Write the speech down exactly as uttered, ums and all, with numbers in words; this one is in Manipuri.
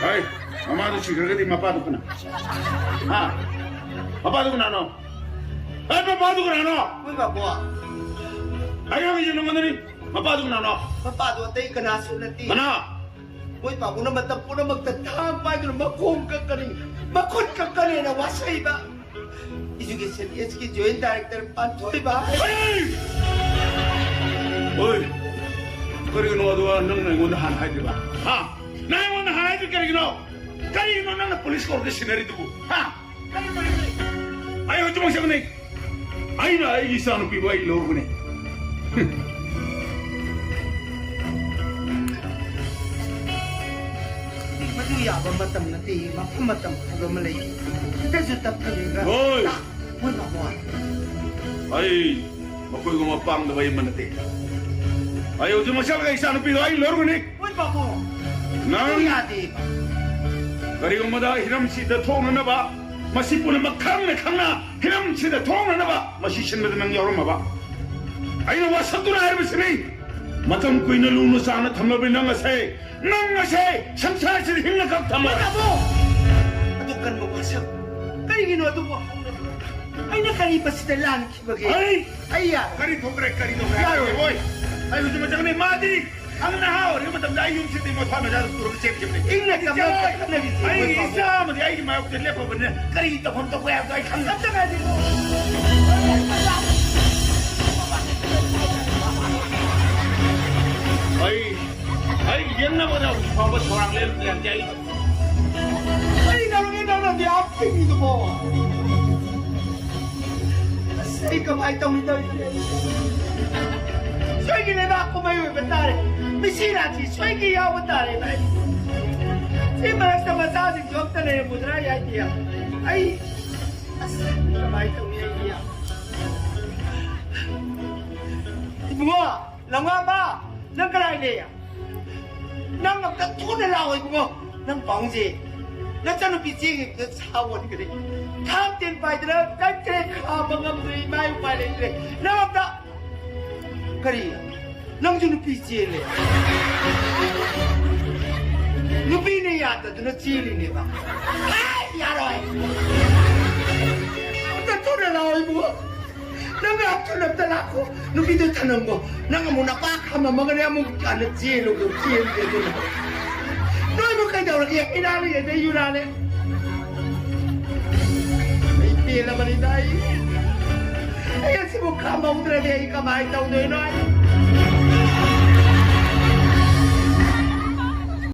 ꯍꯩ, ꯃꯃꯥꯗꯨ ꯁꯤꯈ꯭ꯔꯒꯗꯤ ꯃꯄꯥꯗꯨ ꯀꯅꯥ? ꯍꯥ? ꯃꯄꯥꯗꯨ ꯀꯅꯥꯅꯣ? ꯑꯦ, ꯃꯄꯥꯗꯨ ꯀꯅꯥꯅꯣ? ꯃꯣꯏ ꯕꯥꯕꯣ꯫ ꯑꯩ ꯍꯪꯉꯤꯁꯦ ꯅꯉꯣꯟꯗꯅꯤ꯫ ꯃꯄꯥꯗꯨ ꯀꯅꯥꯅꯣ? ꯃꯄꯥꯗꯨ ꯑꯇꯩ ꯀꯅꯥꯁꯨ ꯅꯠꯇꯦ꯫ ꯀꯅꯥ? ꯃꯣꯏ ꯄꯥꯕꯨꯡꯅ ꯃꯇꯝ ꯄꯨꯝꯅꯃꯛꯇ ꯊꯥꯡ ꯄꯥꯏꯗꯨꯅ ꯃꯈꯣꯡ ꯀꯛꯀꯅꯤ, ꯃꯈꯨꯠ ꯀꯛꯀꯅꯤꯅ ꯋꯥꯁꯛꯏꯕ꯫ Education Ageꯀꯤ Joint Director ꯄꯥꯟꯊꯣꯏꯕ꯫ ꯍꯩ! ꯑꯣꯏ! ꯀꯔꯤꯒꯤꯅꯣ ꯑꯗꯨ ꯅꯪꯅ ꯑꯩꯉꯣꯟꯗ ꯍꯥꯟꯅ ꯍꯥꯏꯗ꯭ꯔꯤꯕ? ꯍꯥ? ꯅꯪ ꯑꯩꯉꯣꯟꯗ ꯍꯥꯟꯅ ꯍꯥꯏꯗ꯭ꯔꯤ ꯀꯔꯤꯒꯤꯅꯣ? ꯀꯔꯤꯒꯤꯅꯣ ꯅꯪꯅ ꯄꯨꯂꯤꯁ ꯀꯣꯔꯠꯇ ꯁꯤꯟꯅꯔꯤꯗꯨꯕꯨ? ꯍꯥ? ꯀꯔꯤ ꯃꯔꯝꯒꯤ? ꯑꯩ ꯍꯧꯖꯤꯛꯃꯛ ꯆꯠꯀꯅꯤ꯫ ꯑꯩꯅ ꯑꯩꯒꯤ ꯏꯆꯥꯅꯨꯄꯤꯕꯨ ꯑꯩ ꯂꯧꯔꯨꯕꯅꯤ꯫ ꯃꯗꯨ ꯌꯥꯕ ꯃꯇꯝ ꯅꯠꯇꯦ, ꯃꯐꯝ ꯃꯇꯝ ꯍꯥꯏꯕ ꯑꯃ ꯂꯩ꯫ ꯈꯤꯇꯁꯨ ꯇꯞꯊꯒꯦꯒ꯫ ꯍꯣꯏ꯫ ꯃꯣꯏ ꯃꯥꯃꯣ꯫ ꯑꯩ ꯃꯈꯣꯏꯒꯨꯝꯕ ꯄꯥꯡꯗꯕ ꯑꯩ ꯑꯃ ꯅꯠꯇꯦ꯫ ꯑꯩ ꯍꯧꯖꯤꯛꯃꯛ ꯆꯠꯂꯒ ꯏꯆꯥꯅꯨꯄꯤꯗꯣ ꯑꯩ ꯂꯧꯔꯨꯒꯅꯤ꯫ ꯃꯣꯏ ꯃꯥꯃꯣ꯫ ꯅꯪ ꯌꯥꯗꯦ꯫ ꯀꯔꯤꯒꯨꯝꯕꯗ ꯍꯤꯔꯝꯁꯤꯗ ꯊꯣꯛꯅꯅꯕ, ꯃꯁꯤ ꯄꯨꯝꯅꯃꯛ ꯈꯪꯅ ꯈꯪꯅ ꯍꯤꯔꯝꯁꯤꯗ ꯊꯣꯛꯅꯅꯕ ꯃꯁꯤ ꯁꯤꯟꯕꯗ ꯅꯪ ꯌꯥꯎꯔꯝꯃꯕ? ꯑꯩꯅ ꯋꯥꯁꯛꯇꯨꯅ ꯍꯥꯏꯔꯤꯕꯁꯤꯅꯤ꯫ ꯃꯇꯝ ꯀꯨꯏꯅ ꯂꯨꯅ ꯆꯥꯅ ꯊꯝꯂꯕꯅꯤ ꯅꯪ ꯑꯁꯦ, ꯅꯪ ꯑꯁꯦ ꯁꯪꯁꯥꯔꯁꯤꯗ ꯍꯤꯡꯅ ꯈꯛ ꯊꯝꯃꯣ꯫ ꯃꯣꯏ ꯃꯥꯃꯣ! ꯑꯗꯨ ꯀꯟꯕ ꯋꯥꯁꯛ ꯀꯔꯤꯒꯤꯅꯣ ꯑꯗꯨꯕꯨ? ꯑꯩꯅ ꯀꯔꯤ ꯃꯁꯤꯗ ꯂꯥꯟꯈꯤꯕꯒꯦ? ꯑꯩ ꯑꯩ ꯌꯥꯔꯣꯏ꯫ ꯀꯔꯤ ꯊꯣꯛꯈ꯭ꯔꯦ? ꯀꯔꯤ ꯊꯣꯛꯈ꯭ꯔꯦ? ꯌꯥꯔꯣꯏ꯫ ꯍꯣꯏ, ꯑꯩ ꯍꯧꯖꯤꯛ ꯃꯊꯪꯅꯤ꯫ ꯃꯥꯗꯤ ꯅꯪ ꯅꯍꯥ ꯑꯣꯏꯔꯤꯉꯩ ꯃꯇꯝꯗ ꯑꯩ ꯌꯨꯝꯁꯤꯗꯤ ꯃꯊ꯭ꯋꯥꯏ ꯃꯆꯥꯗ ꯄꯨꯔꯒ ꯆꯦꯟꯈꯤꯕꯅꯤ꯫ ꯏꯪꯅ ꯇꯞꯅ ꯏꯆꯦ ꯍꯣꯏ, ꯈꯠꯅꯔꯤꯁꯦ ꯑꯩꯒꯤ ꯃꯣꯏ ꯏꯆꯥ ꯑꯃꯗꯤ ꯑꯩꯒꯤ ꯃꯥꯌꯣꯛꯇ ꯂꯦꯞꯄꯕꯅꯤꯅ ꯀꯔꯤ ꯇꯧꯐꯝ ꯇꯧꯕ ꯍꯥꯏꯕꯗꯣ ꯑꯩ ꯈꯪꯗꯦ꯫ ꯑꯝꯇ ꯉꯥꯏꯕꯤꯌꯨ꯫ ꯑꯩ, ꯑꯩ ꯌꯦꯡꯅꯕꯗ ꯍꯧꯖꯤꯛ ꯐꯥꯎꯕ ꯊꯧꯔꯥꯡ ꯂꯦꯞꯇ꯭ꯔꯤ ꯍꯥꯏꯕꯗꯤ ꯑꯩ ꯀꯔꯤ ꯇꯧꯔꯒꯦ ꯅꯪꯅ ꯑꯗꯨ ꯌꯥꯝ ꯊꯤꯡꯉꯤꯗꯨꯕꯣ? ꯑꯁ, ꯑꯩ ꯀꯃꯥꯏ ꯇꯧꯅꯤ ꯇꯧꯔꯤꯁꯦ? ꯁꯣꯏꯒꯤ ꯂꯩꯕꯥꯛ ꯀꯨꯝꯍꯩ ꯑꯣꯏꯕ ꯇꯥꯔꯦ꯫ ꯃꯤꯁꯤ ꯔꯥꯁꯤ ꯁꯣꯏꯒꯤ ꯌꯥꯎꯕ ꯇꯥꯔꯦ ꯚꯥꯏ꯫ ꯁꯤ ꯃꯔꯛꯇ ꯃꯆꯥꯁꯤꯡꯁꯨ ꯑꯝꯇ ꯂꯩꯔꯝꯃꯨꯗ꯭ꯔꯥ ꯍꯥꯏꯗꯤ꯫ ꯑꯩ, ꯑꯁ, ꯀꯃꯥꯏ ꯇꯧꯅꯤ ꯑꯩꯗꯤ? ꯏꯕꯨꯡꯉꯣ, ꯂꯝꯉꯥꯝꯕ, ꯅꯪ ꯀꯗꯥꯏ ꯂꯩ? ꯅꯪ ꯑꯝꯇ ꯊꯨꯅ ꯂꯥꯛꯑꯣ ꯏꯕꯨꯡꯉꯣ꯫ ꯅꯪ ꯄꯥꯎꯁꯦ ꯅꯆꯟꯅꯨꯄꯤ ꯆꯦꯟꯈꯤꯕꯗ ꯁꯥ ꯑꯣꯟꯈ꯭ꯔꯦ꯫ ꯊꯥꯡ ꯇꯦꯟ ꯄꯥꯏꯗꯅ ꯀꯟꯈ꯭ꯔꯦ, ꯈꯥꯝꯕ ꯉꯝꯗ꯭ꯔꯦ, ꯏꯃꯥ ꯎꯄꯥꯏ ꯂꯩꯇ꯭ꯔꯦ꯫ ꯅꯪ ꯑꯝꯇ ꯀꯔꯤ? ꯅꯪꯁꯨ ꯅꯨꯄꯤ ꯆꯦꯜꯂꯦ? ꯅꯨꯄꯤꯅ ꯌꯥ ꯑꯗꯨꯅ ꯆꯦꯜꯂꯤꯅꯦꯕ꯫ ꯍꯥꯏ, ꯌꯥꯔꯣꯏ꯫ ꯑꯝꯇ ꯊꯨꯅ ꯂꯥꯛꯑꯣ ꯏꯕꯨꯡꯉꯣ꯫ ꯅꯪ ꯌꯥꯝ ꯊꯨꯅ ꯑꯝꯇ ꯂꯥꯛꯈꯣ꯫ ꯅꯨꯄꯤꯗꯣ ꯊꯅꯝꯈꯣ꯫ ꯅꯪ ꯑꯃꯨꯛ ꯅꯄꯥ ꯈꯝꯃꯝꯃꯒꯅꯦ ꯑꯃꯨꯛ ꯀꯟꯅ ꯆꯦꯜꯂꯨ, ꯆꯦꯟꯒꯦ ꯑꯗꯨꯅ꯫ ꯅꯣꯏꯕꯨ ꯀꯩꯗꯧꯔꯒꯦ? ꯍꯩꯔꯥꯅꯦ ꯑꯗꯩ ꯌꯨꯔꯥꯅꯦ꯫ ꯑꯩ ꯄꯦꯜꯂꯕꯅꯤꯗ ꯑꯩ꯫ ꯑꯩ ꯑꯁꯤꯕꯨ ꯈꯝꯍꯧꯗ꯭ꯔꯗꯤ ꯑꯩ ꯀꯃꯥꯏꯅ ꯇꯧꯗꯣꯏꯅꯣ ꯑꯩ?